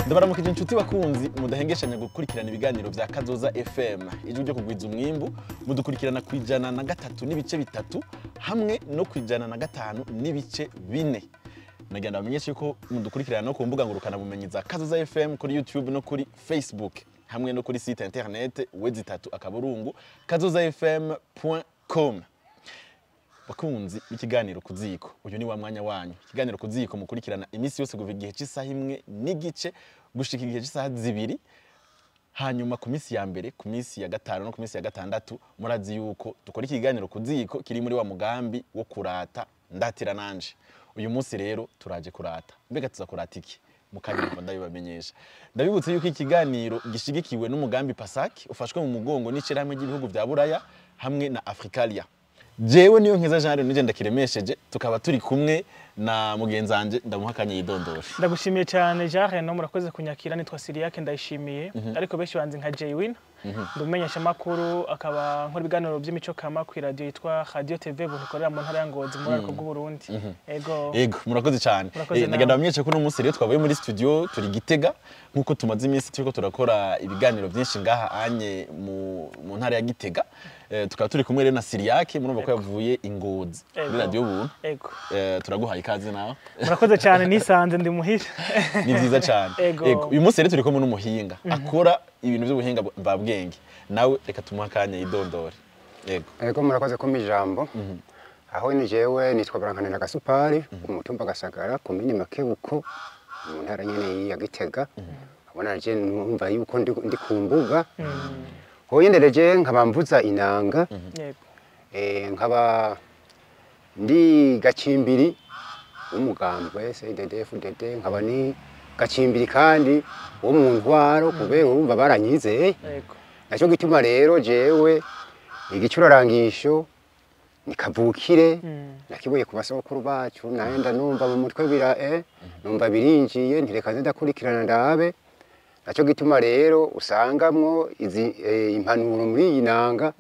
Ndabaramukije inshuti bakunzi mudahengeshanya gukurikirana ibiganiro vya Kazoza FM ijwi ryo kugwiza umwimbu mudukurikirana kwijana na 3.3 hamwe no kwijana na 5.4. Nagenda bamenyeshe ko mudukurikirana no ku mbuga ngurukana bumenyi za Kazoza FM kuri YouTube no kuri Facebook hamwe no kuri site internet www.kazozafm.com. Bakunzi b'ikiganiro kuziko, uyu ni wa mwanya wanyu. Ikiganiro kuziko mukurikirana imisi yose kuva igihe cy'isaha 1:15 gushika igihe cy'isaha 2. Hanyuma ku misi ya mbere, ku misi ya gatanu no ku misi ya gatandatu murazi yuko dukora ikiganiro kuziko kiri muri wa mugambi wo kurata ndatira nanje. Uyu munsi rero turaje kurata. Mbega tuza kurata iki? Mukanya ndabibamenyesha. Ndabibutse yuko ikiganiro gishigikiwe n'umugambi PASAC ufashwe mu mugongo n'ishirahamwe ry'ibihugu vya Buraya hamwe na Africalia. Jewe niyo nkeza Jean Reno ndakiremesheje, tukaba turi kumwe na mugenzanje ndamuhakanye yidondora. Ndagushimiye cyane Jean Reno, murakoze kunyakira. Nitwa Siriake ndayishimiye, ariko benshi banzi nka Jaywin. Ndumenyesha makuru akaba nkora ibiganiro by'imico kama ku radio yitwa Radio TV buntu ikorera mu ntara ya Ngozi muri ariko bw'u Burundi. Ego. Ego, murakoze cyane. Nagenda bamenyeshe ko no munsi rero twavuye muri studio turi Gitega nkuko tumaze iminsi turiko turakora ibiganiro byinshi ngaha anye mu ntara ya Gitega. Tukaba turi kumwe rero na Siriake, murumva ko yavuye Ingozi muri radio buntu. Ego. Turaguhaye ikaze nawe. Murakoze cyane, nisanze ndi muhira. Ni vyiza cyane. Ego. Uyu munsi rero turi kumwe n'umuhinga akora ibintu by'ubuhinga mvabwenge. Nawe reka tumuha akanya yidondore. Yego. Ego, murakoze ko ijambo. Aho ni jewe nitwa Barankanira Gasupari, ku mutumba Gasagara, komine Makebuko, mu ntara nyene ya Gitega. Abona je numva yuko ndi ku mbuga. Hoyendereje nkaba mvuza inanga. Yego. Nkaba ndi gacimbiri umugambwe CDD-FDD, nkaba ni gacimbiri kandi wo mu ntwaro kubera urumva baranyizeye. Yego. Naco gituma rero jewe igicurarangisho nikavukire nakiboye ku basokuru bacu, naenda numva mu mutwe bira numva birinjiye ntireka ndakurikirana ndabe. Naco gituma rero usangamwo izi impanuro muri iyi nanga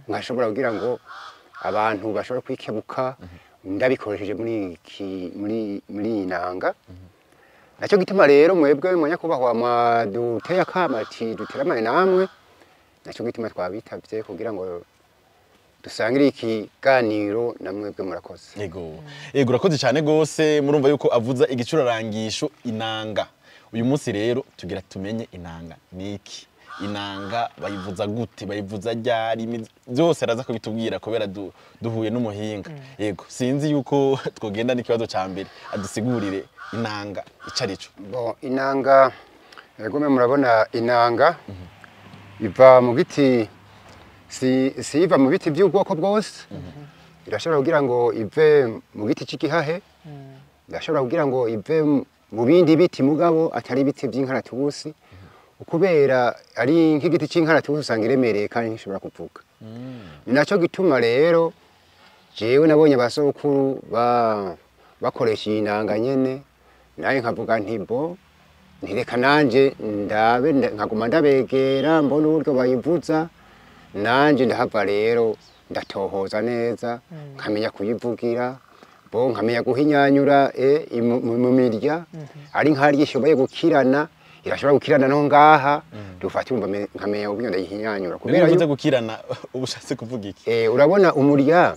nkashobora kugira ngo abantu bashobora kwikebuka ndabikoresheje muri iyi nanga. Naco gituma rero mwebwe mwanyakubahwa mwaduteye akamati duteramane namwe, naco gituma twabitavye kugira ngo dusangire ikiganiro na mwebwe. Murakoze. Yego. Yego, urakoze cyane gose. Murumva yuko avuza igicurarangisho inanga. Uyu munsi rero tugira tumenye inanga niki, inanga bayivuza gute, bayivuza ryari, byose araza kubitubwira kubera duhuye n'umuhinga. Yego, sinzi yuko twogenda n'ikibazo ca mbere adusigurire inanga icarico. Bon, inanga yego murabona inanga iva mu giti, si iva mu biti by'ubwoko bwose. Irashobora kugira ngo ive mu giti c'igihahe, irashobora kugira ngo ive mu bindi biti mugabo atari biti by'inkaratusi, ukubera ari nk'igiti c'inkaratusi usanga iremereye kandi ntishobora kuvuga. Ni naco gituma rero jewe nabonye abasokuru bakoresha inanga nyene, naye nkavuga nti bo ntireka nanje ndabe, nkaguma ndabegera mbona uburyo bayivuza, nanje ndahava rero ndatohoza neza nkamenya kuyivugira, bo nkamenya guhinyanyura mu mirya ari nkaryo ishoboye gukirana, irashobora gukirana no ngaha dufata umva nkamenya uburyo ndayihinyanyura. Kubera uvuze gukirana ubushatse kuvuga iki? Urabona umurya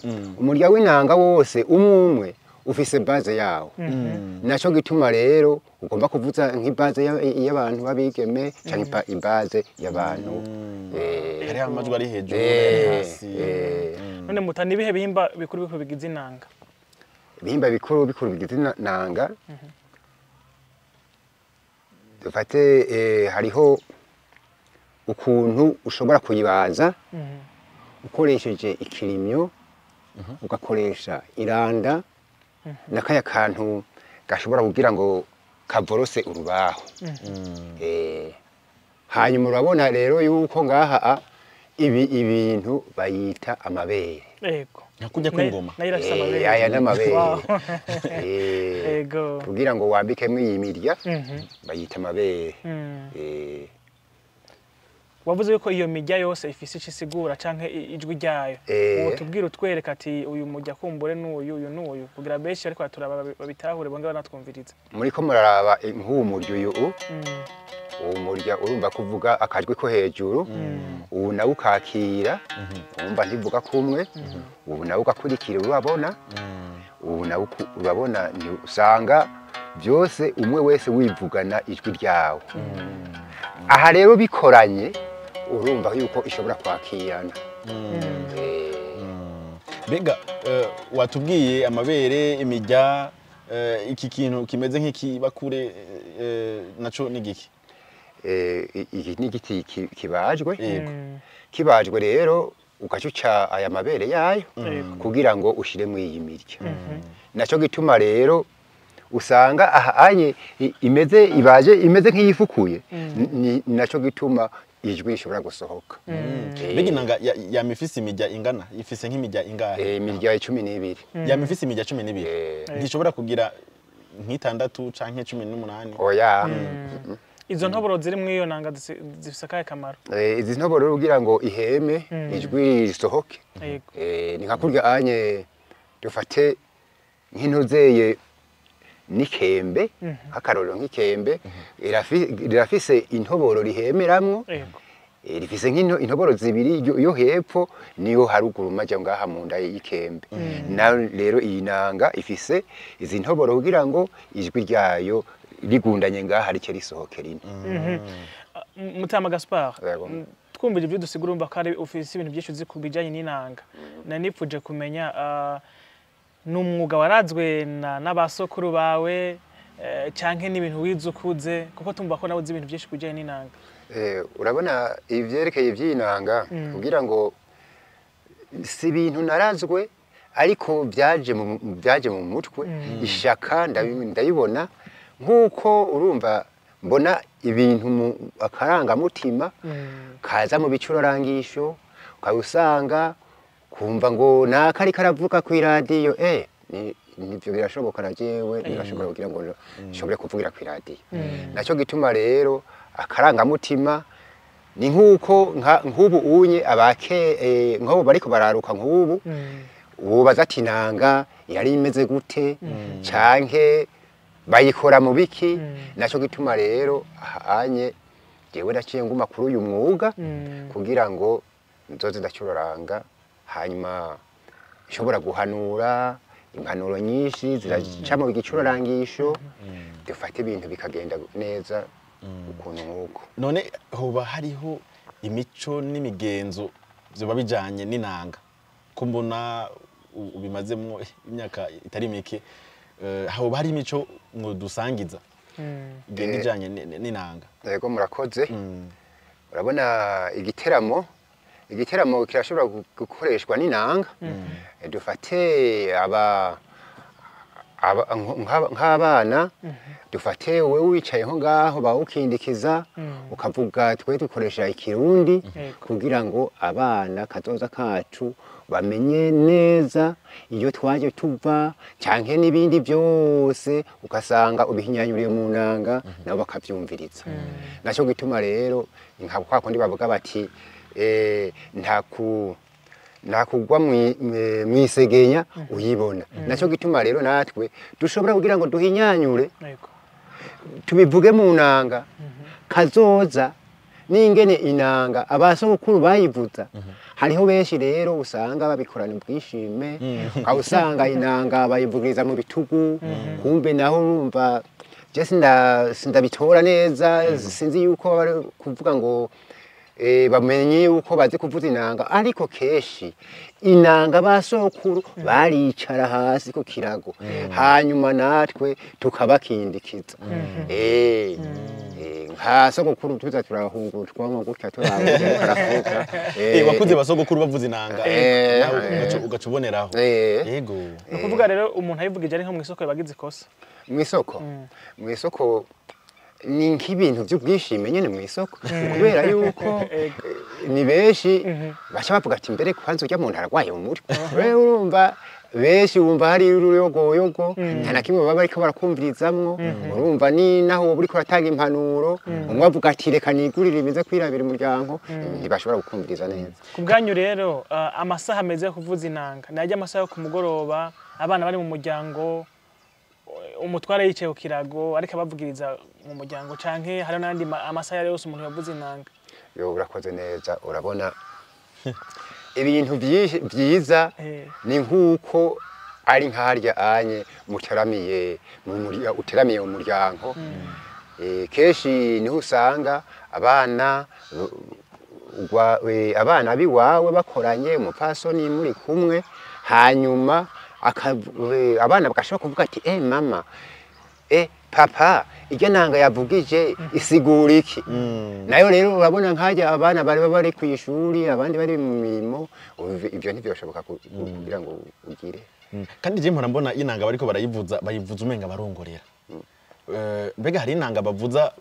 w'inanga wose umwe ufise base yawo. Naco gituma rero ugomba kuvuza nk'ibaze y'abantu babigeme canke ibaze y'abantu hari amajwi ari hejuru ari hasi. None mutani bihe bihimba bikuru bikuru bigize inanga? Ibihimba bikuru bikuru bigize inanga dufate hariho ukuntu ushobora kuyibaza ukoresheje ikirimyo, ugakoresha iranda, Nakaya kantu gashobora kugira ngo kavorose urubaho. Hanyuma urabona rero yuko ngaha ibi ibintu bayita amabere. Yego. Nakujya kw'ingoma. Nayo irafise amabere. Aya n'amabere. Yego. Kugira ngo wambikemwo iyi mirya bayita amabere. Wavuze yuko iyo mirya yose ifise ico isigura canke ijwi ryayo. Wotubwira utwereka ati uyu murya kumbure n'uyu uyu n'uyu kugira benshi ariko baturaba babitahure bonge banatwumviriza. Muriko muraraba nk'uwu murya uyu uwo murya urumva kuvuga akajwi ko hejuru, ubu nawe ukakira urumva ntivuga kumwe, ubu nawe ugakurikira urabona, ubu nawe urabona usanga byose umwe wese wivugana ijwi ryawe. Aha rero bikoranye urumva yuko ishobora kwakirana. Mbega watubwiye amabere, imirya, iki kintu kimeze nk'ikibakure naco ni giki? Iki ni igiti kibajwe. Kibajwe rero ugacuca aya mabere yayo kugira ngo ushiremo iyi mirya. Naco gituma rero usanga aha anye imeze ibaje imeze nk'iyifukuye, naco gituma ijwi rishobora gusohoka. Mbega inanga yama ifise imirya ingana, ifise nk'imirya ingahe? Imirya 12. Yama ifise imirya 12? Ntishobora kugira nk'itandatu canke 18? Oya. Izo ntoboro ziri muri iyo nanga zifise akahe kamaro? Izi ntoboro rero kugira ngo iheme ijwi risohoke. Ni nka kurya anye dufate nk'intuzeye n'ikembe, nk'akarorero nk'ikembe rirafise intoboro rihemeramwo. Rifise nk'ino intoboro zibiri, iyo hepfo niyo haruguru maja ngaha mu nda y'ikembe. Na rero iyi nanga ifise izi ntoboro kugira ngo ijwi ryayo rigundanye ngaha rice risohokera ino. Mutama Gaspard, Yego. Twumvije ibyo dusigura urumva ko ari ufise ibintu byinshi uzi ku bijanye n'inanga. Nari nipfuje kumenya ni umwuga warazwe n'abasokuru bawe canke n'ibintu wize ukuze, kuko tumva ko nawe uzi ibintu byinshi ku bijanye n'inanga. Urabona ivyerekeye ivy'inanga kugira ngo si ibintu narazwe, ariko byaje mu mutwe, ishaka ndabibona nk'uko urumva mbona ibintu mu akarangamutima kaza mu bicurarangisho, ukaba kumva ngo naka ariko aravuga ku iradiyo, nivyo birashoboka na jewe birashoboka kugira ngo nshobore kuvugira ku iradiyo. Naco gituma rero akarangamutima ni nk'uko nk'ubu unye abake nk'ubu bariko bararuka nk'ubu wobaza ati nanga yari imeze gute canke bayikora mu biki. Naco gituma rero anye jewe naciye nguma kuri uyu mwuga kugira ngo nzoze ndacuraranga, hanyuma nshobora guhanura impanuro nyinshi ziraca mu gicurarangisho, dufate ibintu bikagenda neza ukuntu nk'uko. None hoba hariho imico n'imigenzo vyoba bijanye n'inanga, ko mbona ubimazemwo imyaka itari mike, hoba hari imico ngo dusangiza igenda ijanye n'inanga? Yego, murakoze. Urabona igiteramo kirashobora gukoreshwa n'inanga. Dufate nk'abana, dufate wowe wicaye nko ngaho bawukindikiza ukavuga twe dukoresha ikirundi kugira ngo abana kazoza kacu bamenye neza iyo twaje tuva canke n'ibindi byose, ugasanga ubihinyanyuriye mu nanga nabo bakavyumviriza. Naco gituma rero nka kwa kundi bavuga bati nta kugwa mwisegenya uyibona. Naco gituma rero natwe dushobora kugira ngo duhinyanyure tubivuge mu nanga kazoza n'ingene inanga abasogokuru bayivuza. Hariho benshi rero usanga babikorana ubwishime, ukaba usanga inanga bayivugiriza mu bitugu, kumbe naho urumva je sindabitora neza, sinzi yuko bari kuvuga ngo bamenye yuko bazi kuvuza inanga, ariko kenshi inanga basokuru baricara hasi ku kirago, hanyuma natwe tukabakindikiza. Nka sogokuru tuza turahungurutwa nko gutya turavuga. Wakuze basogokuru bavuza inanga ugaca uboneraho. Yego. Ni ukuvuga rero umuntu ayivugije ari nko mu isoko yabagize ikosa. Mu isoko? Mu isoko ni nk'ibintu by'ubwishime nyene mu isoko kubera yuko ni benshi baca bavuga ati mbere kwanza ujya muntu arwaye mu mutwe. Rero urumva benshi wumva hari uruyogoyogo nta na kimwe baba bariko barakumvirizamwo. Urumva ni naho woba uriko uratanga impanuro umwe avuga ati reka nigurire ibize kwirabira umuryango, ntibashobora gukumviriza neza. Ku bwanyu rero amasaha meza yo kuvuza inanga ni ajya amasaha yo ku mugoroba abana bari mu muryango, umutware yicaye ku kirago ariko abavugiriza mu muryango, canke hari n'andi amasaha yose umuntu yavuza inanga? Yo urakoze neza. Urabona ibintu byiza ni nkuko ari nkarya anye muteramiye mu uteramiye umuryango. Kenshi niho usanga abana abana biwawe bakoranye umupfasoni muri kumwe, hanyuma abana bagashobora kuvuga ati mama papa irya nanga yavugije isigura iki. Nayo rero urabona nkajya abana bari bari ku ishuri abandi bari mu mirimo, ibyo ntibyoshoboka kugira ngo ugire. Kandi je mpora mbona inanga bariko barayivuza bayivuza umenga barongorera. Mbega hari inanga bavuza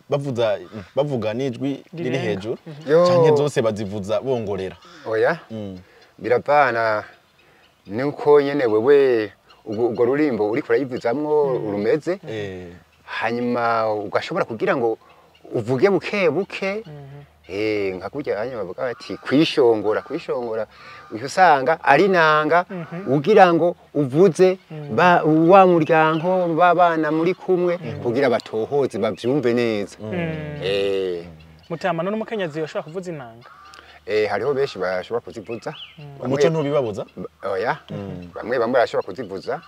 bavuza bavuga n'ijwi riri hejuru canke zose bazivuza bongorera? Oya, biravana nuko nyene wewe ubwo rurimbo uriko urayivuzamwo urumeze, hanyuma ugashobora kugira ngo uvuge buke buke. Nka kurya hanyuma bavuga bati kwishongora kwishongora, usanga ari nanga ugira ngo uvuze wa muryango babana muri kumwe kugira batohoze bavyumve neza. Mutama none umukenyezi yoshobora kuvuza inanga? Hariho benshi bashobora kuzivuza. Umuco ntubibabuza? Oya, bamwe bamwe barashobora kuzivuza.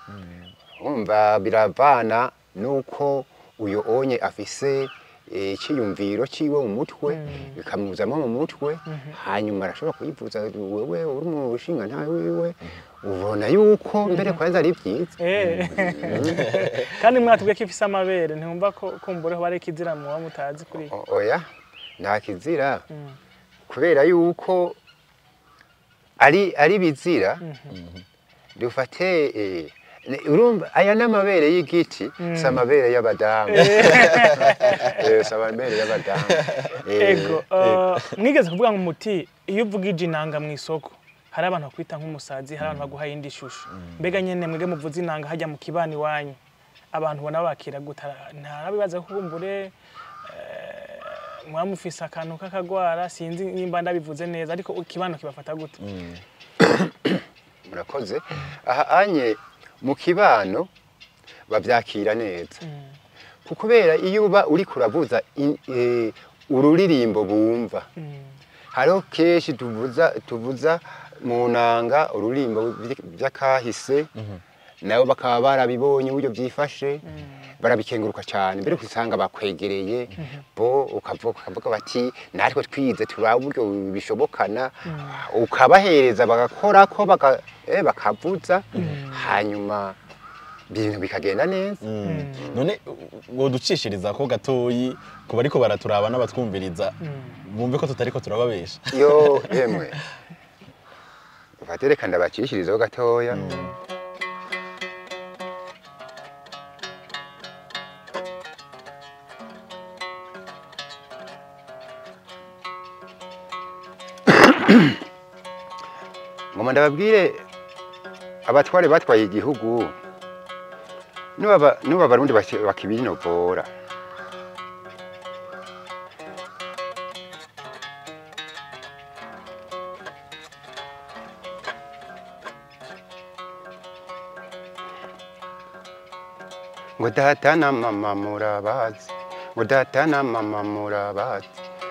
Umva biravana nuko uyo onye afise icyiyumviro ciwe mu mutwe, bikamuzamo mu mutwe, hanyuma arashobora kuyivuza. Wewe uri mu bushinga ntawe wiwe ubona yuko mbere kwanza ari byiza. Kandi mwatubwiye ko ifise amabere, ntiwumva ko kumbureho bari kizira muba mutazi kuri? Oya, nta kizira. Kubera yuko ari bizira dufate urumva aya n'amabere y'igiti si amabere y'abadamu. Si amabere y'abadamu. Ego, mwigeze kuvuga ngo muti iyo uvugije inanga mu isoko hari abantu bakwita nk'umusazi, hari abantu baguha iyindi shusho. Mbega nyene mwege muvuze inanga hajya mu kibani wanyu abantu bona bakira gute? Ntarabibaza ko kumbure mwamufise akantu k'akagwara, sinzi nimba ndabivuze neza, ariko ikibano kibafata gute? Murakoze. Aha anye mu kibano bavyakira neza, kubera iyo uba uri kuravuza ururirimbo bumva. Hariho kenshi tuvuza mu nanga ururirimbo by'akahise, nabo bakaba barabibonye uburyo byifashe, barabikenguruka cyane. Mbere usanga bakwegereye bo ukavuga bati natwe twize turaba uburyo bishobokana, ukabahereza bagakora ko bakavuza, hanyuma ibintu bikagenda neza. None woducishiriza ko gatoyi kuba ariko baraturaba n'abatwumviriza bumve ko tutariko turababesha? Yo yemwe, batereka ndabacishirizaho gatoya. Ngoma ndababwire abatware batwaye igihugu nuba abarundi bakibinovora. Ngo data na mama murabazi, ngo data na mama murabazi,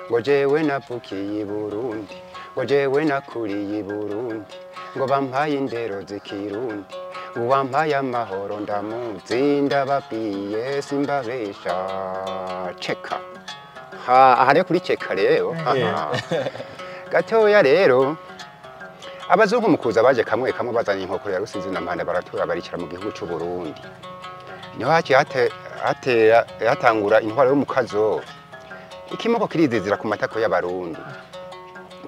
ngo jewe navukiye i Burundi, ngo jewe nakuriye i Burundi, ngo bampaye indero z'ikirundi, uwampaye amahoro ndamuzi, ndababwiye simbabesha. Ceka aha rero kuri ceka rero gatoya rero abazungu mu kuza baje kamwe kamwe bazanye inkoko ya Rusizi na Mpanda baratura baricara mu gihugu cy'u Burundi. Niho haciye Hatera hatangura intwaro y'umukazo, ikimoko kirizizira ku matako y'abarundi,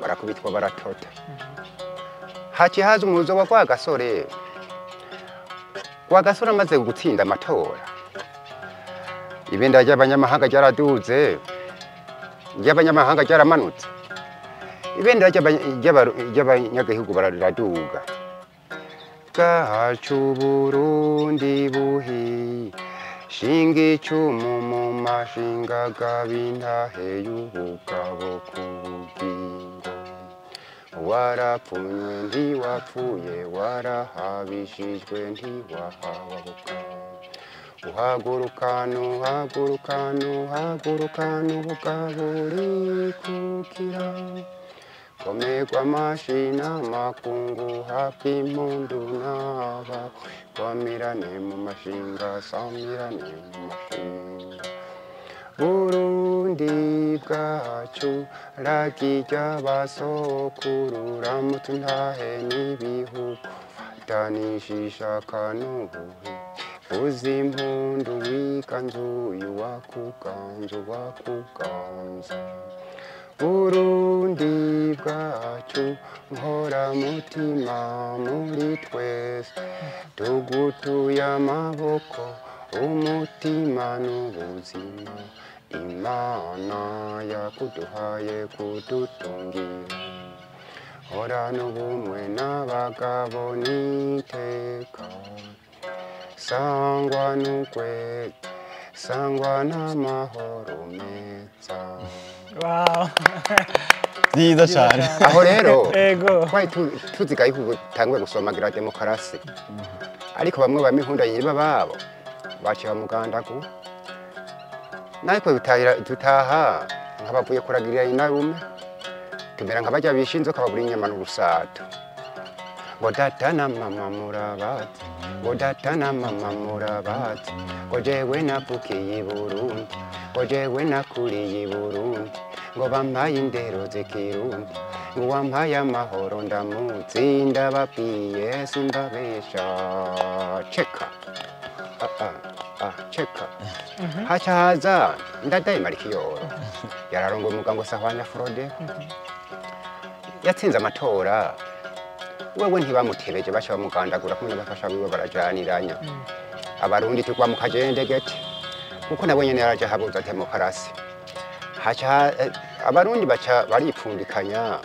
barakubitwa baratota. Haciye haza umuzo wa Rwagasore. Rwagasore amaze gutsinda amatora, ibendera ry'abanyamahanga ryaraduze, ry'abanyamahanga ryaramanutse, ibendera ry'abanyagihugu bararaduga. Bwacu Burundi buhi shinga icumu mu mashinga gabintahe y'ubugabo ku bugingo, warapfunywe ntiwapfuye, warahabishijwe ntiwahababuka. Uhagurukana uhagurukana uhagurukana ubugabo urikukira, komerwa amashi n'amakungu, habwa impundu n'abawe, kwamirane mu mashinga, samirane mu mashinga. Burundi bwacu ragi ry'abasokuru, ramutse ntahe n'ibihugu, fatanishisha akanubuhe, vuza impundu wiganzuye uwakuganza uwakuganza. Burundi bwacu nkoramutima muri twese, tugutuye amaboko umutima n'ubuzima, Imana yakuduhaye kudutungira. Horana ubumwe n'abagabo n'iteka, sangwa n'ukwezi, sangwa n'amahoro meza. Wow. Byiza cyane. Aho rero Ego. twari tuzigaye yuko dutanguye gusomagira demokarasi, ariko bamwe bamihunda yiba babo baciye bamugandagura, natwe dutaha nk'abavuye kuragirira inarume, tumera nk'abajya bisha inzoka babura inyama n'urusato. Ngo data na mama murabazi, ngo data na mama murabazi, ngo jewe navukiye i Burundi, ngo jewe nakuriye i Burundi, ngo bampaye indero z'ikirundi, ngo wampaye amahoro ndamuzi, ndababwiye simbabesha. Ceka ah, ah, ah, ceka. Haca haza Ndadaye Marikiyoro, yararongoye umugambo Sahwanya Frode, yatsinze amatora, wewe ntibamutebeje baca bamugandagura kumwe n'abafasha biwe barajaniranya. Abarundi tugwa mu kajendegete, kuko nabo nyene yaraje habuza demokarasi. Haca abarundi baca baripfundikanya,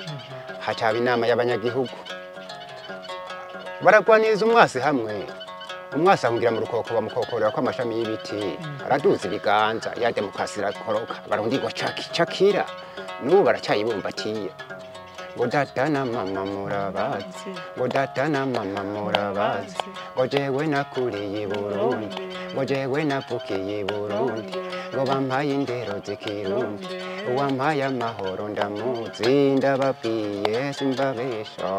haca haba inama y'abanyagihugu, baragwaniriza umwasi hamwe. Umwasi ahungira mu rukoko, bamukokorera ko amashami y'ibiti, araduza ibiganza, ya demokarasi irakoroka. Abarundi ngo caki cakira, n'ubu baracyayibumbatiye. Ngo data na mama murabazi, ngo data na mama murabazi, ngo jewe nakuriye i Burundi, ngo jewe navukiye i Burundi, ngo bampaye indero z'ikirundi, uwampaye amahoro ndamuzi, ndababwiye simbabesha.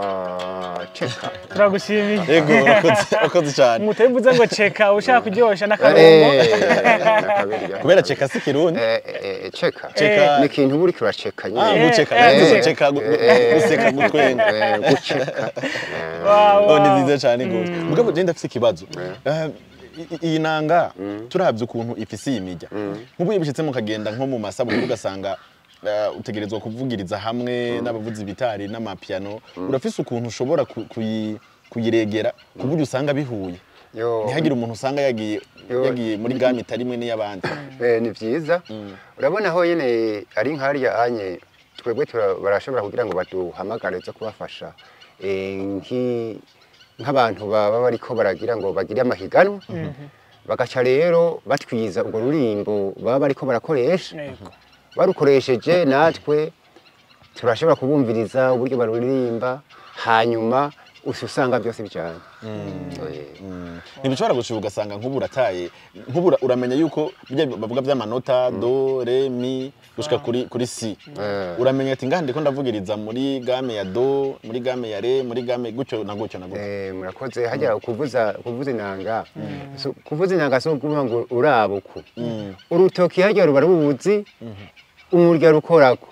Ceka. Turagushimiye. Yego, urakoze cyane. Mutembuze ngo ceka ushaka kuryosha n'akarongo. Kubera ceka si kirundi. Ceka Ceka ni ikintu uba uriko uraceka Ah, nyene. guceka, guceka, guseka, gutwenga. Guceka. Wow, Oh, ni wow. nziza cyane gose. Mugabo je ndafise ikibazo. Iyi nanga turavye ukuntu ifise iyi mirya. Nk'ubu iyo bishitse mukagenda nko mu masabukuru ugasanga utegerezwa kuvugiriza hamwe n'abavuzi bitari n'amapiano, urafise ukuntu ushobora kuyiregera ku buryo usanga bihuye. Yo. Ntihagire umuntu usanga yagiye Yo. yagiye muri gamme itari imwe n'iy'abandi. Ni vyiza. Urabona aho nyene ari nkarya anye twebwe barashobora kugira ngo baduhamagare zo kubafasha, nk'abantu baba bariko baragira ngo bagire amahiganwa, bagaca rero batwiza urwo rurimbo baba bariko barakoresha. Yego. Barukoresheje natwe turashobora kubumviriza uburyo baruririmba, hanyuma usanga byose bijanye. Ntibishobora gushika ugasanga nk'ubu urataye, nk'ubu uramenya yuko bijya bavuga by'amanota do re mi gushika kuri si. Uramenya ati ngaha ndiko ndavugiriza muri gamme ya do, muri gamme ya re, muri gamme gutyo na gutyo na gutyo. Murakoze. Hajya kuvuza inanga, kuvuza inanga so kuvuga ngo uraba uku urutoki hajya ruba rubuzi umurya rukorako,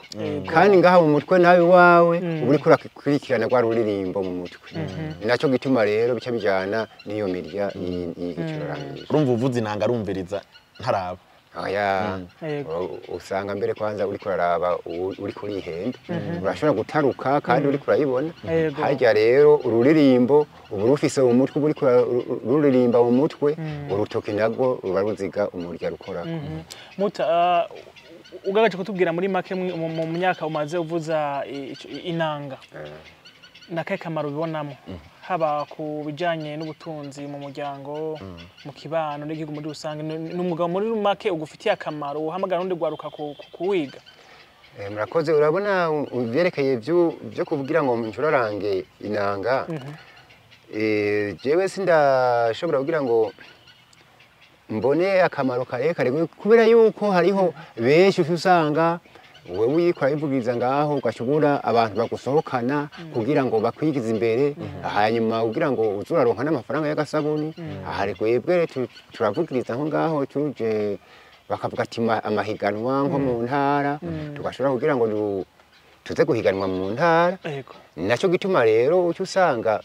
kandi ngaha mu mutwe nawe wawe uba uriko urakurikirana rwa ruririmbo mu mutwe. Ni naco gituma rero bica bijana n'iyo mirya y'igicurarangisho. Urumva uvuza inanga arumviriza ntaraba. Oya, Yego. usanga mbere kwanza uriko uraraba uriko urihenda, urashobora gutaruka kandi uriko urayibona. Yego. Harya rero ururirimbo uba rufise mu mutwe, uba uriko ruririmba mu mutwe, urutoki narwo ruba ruziga umurya rukorako. Muta, ugagaje kutubwira muri make mu myaka umaze uvuza inanga, nakahe kamaro ubibonamo, haba ku bijanye n'ubutunzi mu muryango, mu kibano n'igihugu muri rusange? Ni umwuga muri make ugufitiye akamaro, uhamagara n'undi gwaruka kuwiga? Murakoze. Urabona, ivyerekeye vyo kugira ngo ncurarange inanga, jewe sindashobora kugira ngo mbone akamaro karekare, kubera yuko hariho benshi usanga wewe uriko urayivugiriza ngaho, ugashobora abantu bagusohokana kugira ngo bakwigize imbere, hanyuma kugira ngo uze uraronka n'amafaranga y'agasabuni. Aha twebwe turavugiriza aho ngaho tuje, bakavuga ati amahiganwa nko mu ntara, tugashobora kugira ngo tuze guhiganwa mu ntara. Nacyo gituma rero uca usanga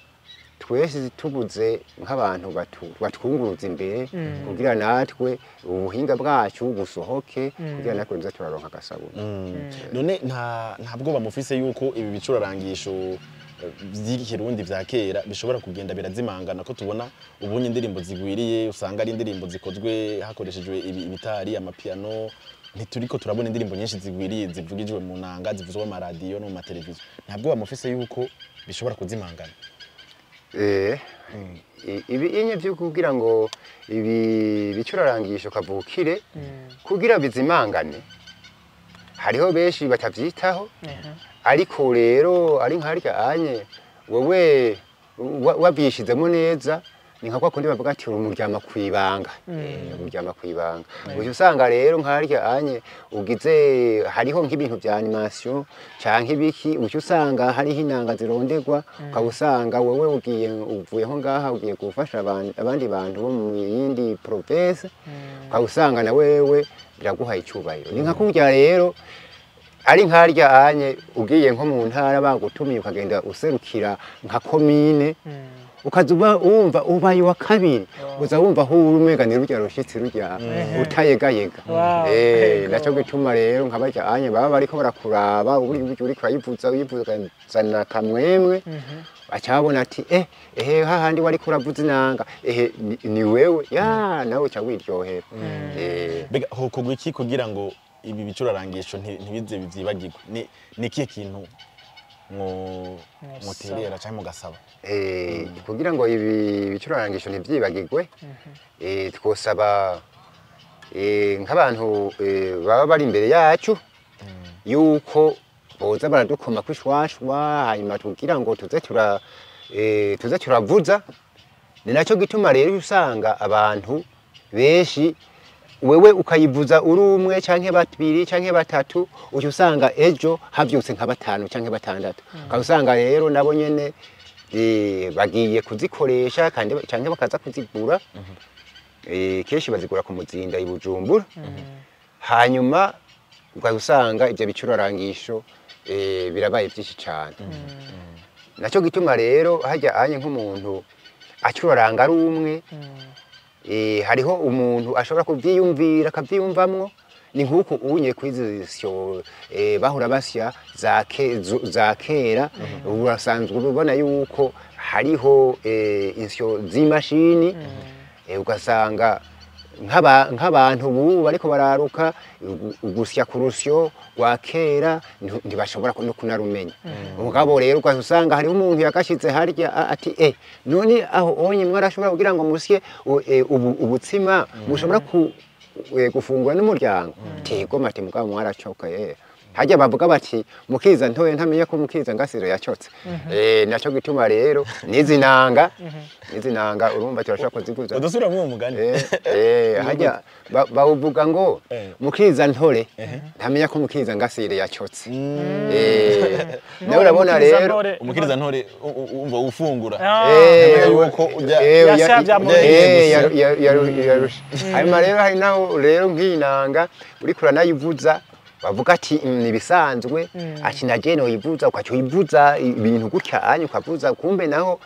twese tubuze nk'abantu batwunguruza imbere kugira natwe ubuhinga bwacu busohoke, kugira natwe tuze turaronka agasabuni. None nta bwoba mufise yuko ibi bicurarangisho vy'ikirundi vya kera bishobora kugenda birazimangana, ko tubona ubunye indirimbo zigwiriye usanga ari indirimbo zikozwe hakoreshejwe ibitari, amapiano, ntituriko turabona indirimbo nyinshi zigwiriye zivugijwe mu nanga, zivuzwe mu maradiyo no mu mateleviziyo? Nta bwoba mufise yuko bishobora kuzimangana? Ibi inye vyo kugira ngo ibi bicurarangisho kavukire kugira bizimangane, hariho benshi batavyitaho. Ariko rero ari nkarya anye wewe wavyishizemo neza, ni nka kwa kundi bavuga ati umuryama kwibanga. Umuryama kwibanga, uca usanga rero nkarya anye ugize hariho nk'ibintu vya animation canke ibiki, uca usanga hariho inanga zirondegwa, ukaba usanga wewe ugiye uvuyeho ngaha ugiye gufasha abandi bantu bo mu yindi province, ukaba usanga na wewe biraguha icubahiro. Ni nka kurya rero ari nkarya anye ugiye nko mu ntara bagutumiye, ukagenda userukira nka komine, ukaza uba wumva ubaye uwa kabiri, uza wumva aho uri umenga ni rurya rushitsi rurya utayegayega. Naco gituma rero nka barya anye baba bariko barakuraba uburyo uriko urayivuza, uyivuzana kamwemwe, baca babona ati ehe hahandi wariko uravuza inanga, ehe ni wewe ya nawe uca wiryohera. Mbega hokorwa iki kugira ngo ibi bicurarangisho ntibize bivyibagirwe? Ni ikihe kintu mwoterera canke mugasaba? Kugira ngo ibi bicurarangisho ntivyibagirwe, twosaba nk'abantu baba bari imbere yacu yuko boza baradukoma kwishwashwa, hanyuma kugira ngo tuze turavuza. Ni nacyo gituma rero usanga abantu benshi, wewe ukayivuza uri umwe canke babiri canke batatu, uca usanga ejo havyutse nka batanu canke batandatu, ukaba usanga rero nabo nyene bagiye kuzikoresha kandi canke bakaza kuzigura. Kenshi bazigura ku Muzinda i Bujumbura, hanyuma ukaba usanga ivyo bicurarangisho birabaye vyinshi cane. Nacyo gituma rero harya anye nk'umuntu acuraranga ari umwe, hariho umuntu ashobora kuvyiyumvira akavyiyumvamwo. Ni nk'uko unye kwizi syo bahora basya za kera, urasanzwe ubona yuko hariho insyo z'imashini, ugasanga nk'abantu ubu bariko bararuka ugusya ku rusyo rwa kera ntibashobora no kunarumenya. Mugabo rero ugaca usanga hariho umuntu yagashize harya ati none aho onye mwarashobora kugira ngo musye ubutsima mushobora gufungura n'umuryango tego mati, mugabo mwaracoka. Harya bavuga bati mukiza ntoye ntamenya ko mukiza ngasiro yacotse. Naco gituma rero n'izi nanga urumva turashobora kuzivuza. Udusubira muri uwo mugani. Harya bawuvuga ngo mukiza ntore ntamenya ko mukiza ngasire yacotse. Nawe urabona Umukiriza rero ntore. Umukiriza ntore umva ufungura yuko ujya Yasya bya yarusha. Hanyuma rero hari naho rero nk'iyi nanga uriko uranayivuza bavuga ati ni ibisanzwe, ati na jene uyivuza, ukaca uyivuza ibintu gutya anye ukavuza, kumbe naho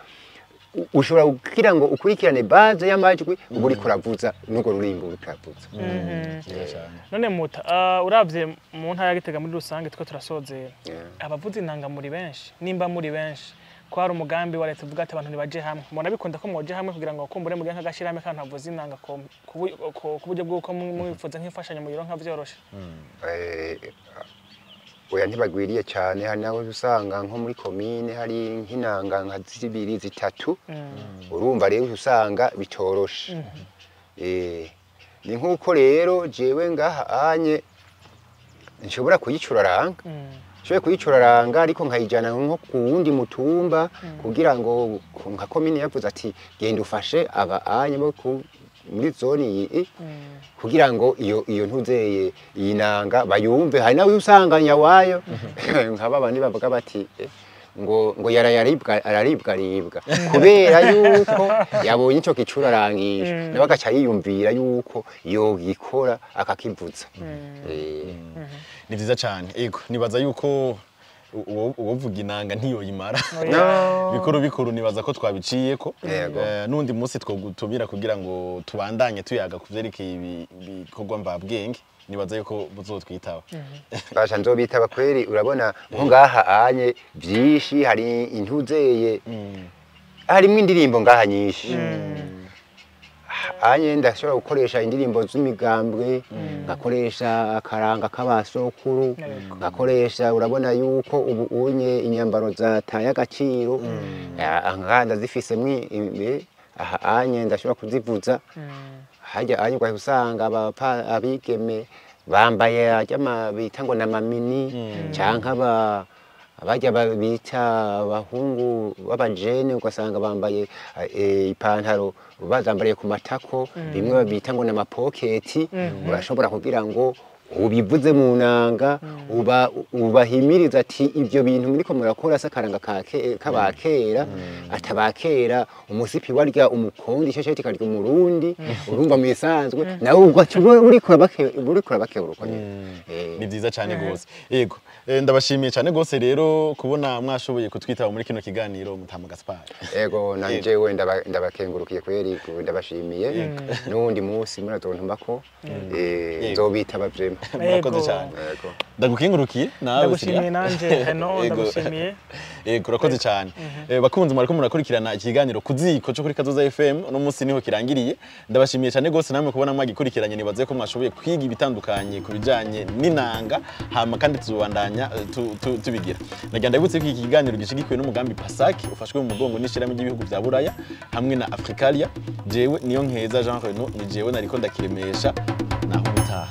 Ushobora kugira ngo ukurikirane base y'amajwi uba uriko uravuza n'urwo rurimbo uriko uravuza. Vyiza cane. None muta, uravye mu ntara ya Gitega muri rusange, two turasozera, abavuza inanga muri benshi, nimba muri benshi, ko hari umugambi wa leta uvuga ati abantu nibaje hamwe, mubona bikunda ko mwoje hamwe kugira ngo kumbure mugire nk'agashirahamwe kandi bavuza inanga ku buryo bw'uko mwifuza nk'imfashanyo muyironka vyoroshe? Oya, ntibagwiriye cyane. Hari naho usanga nko muri komine hari nk'inanga nka zibiri, zitatu. Urumva rero usanga bitoroshe. Ni nk'uko rero jewe ngaha anye nshobora kuyicuraranga, nshobora kuyicuraranga ariko nkayijyana nko ku wundi mutumba, kugira ngo nka komine yavuze ati genda ufashe aba anye bo muri zone iyi, kugira ngo iyo ntuzeye iyi nanga bayumve. Hari nawe usanga nyawayo nka babandi bavuga bati ngo yarayaribwa, araribwa aribwa kubera yuko yabonye ico gicurarangisho, nawe agaca yiyumvira yuko yogikora akakivuza. Ni vyiza cane. Ego, nibaza yuko uwovuga inanga ntiyoyimara. No. Bikuru bikuru nibaza ko twabiciyeko. Yego. N'undi munsi twogutumira kugira ngo tubandanye tuyaga ku vyerekeye ibi bikorwa mvabwenge, nibaza yuko buzotwitaba. Basha, nzobitaba kweri. Urabona nko ngaha anye vyinshi hari intuzeye, harimwo indirimbo ngaha nyinshi anye ndashobora gukoresha indirimbo z'imigambwe, ngakoresha akaranga k'abasokuru, ngakoresha, urabona yuko ubu unye inyambaro zataye agaciro, ngaha ndazifisemwo aha anye ndashobora kuzivuza. Hajya anye ugahita usanga abigeme bambaye ajya bita ngo na mamini, canke aba bajya bita abahungu b'abajene, ugasanga bambaye ipantaro bazambariye ku matako, bimwe bita ngo n'amapoketi. Urashobora kugira ngo ubivuze mu nanga, uba ubahimiriza ati ibyo bintu muriko murakora se akaranga k'abakera, atabakera umusipi warya umukondi, ishesheti ikarya umurundi. Urumva mu bisanzwe nawe ugaca uriko urabakebura uko nyene. Ni vyiza cane gose. Yego. Ndabashimiye cane gose rero kubona mwashoboye kutwitaba muri kino kiganiro, Mutama Gaspard. Ego, nanje ndabakengurukiye kweri, ndabashimiye. N'uwundi munsi murazontumako, nzobitaba vraiment. Murakoze Yego. cyane. Yego. Ndagukengurukiye nawe. Ndagushimiye Siriya. nanje Reno. Yego. Ndagushimiye. Yego, urakoze cyane. Bakunzi mwariko murakurikirana ikiganiro ku ziko cyo kuri Kazoza FM, uno munsi niho kirangiriye. Ndabashimiye cyane gose namwe kubona mwagikurikiranye. Nibaze ko mwashoboye kwiga ibitandukanye ku bijanye n'inanga, hama kandi tuzobandanya tubigira. Nagira ndabutse ko iki kiganiro gishigikiwe n'umugambi PASAC, ufashwe mu mugongo n'ishirahamwe ry'ibihugu vya Buraya hamwe na Africalia. Jewe niyo nkeza Jean Reno, ni jewe nariko ndakiremesha, naho ubutaha.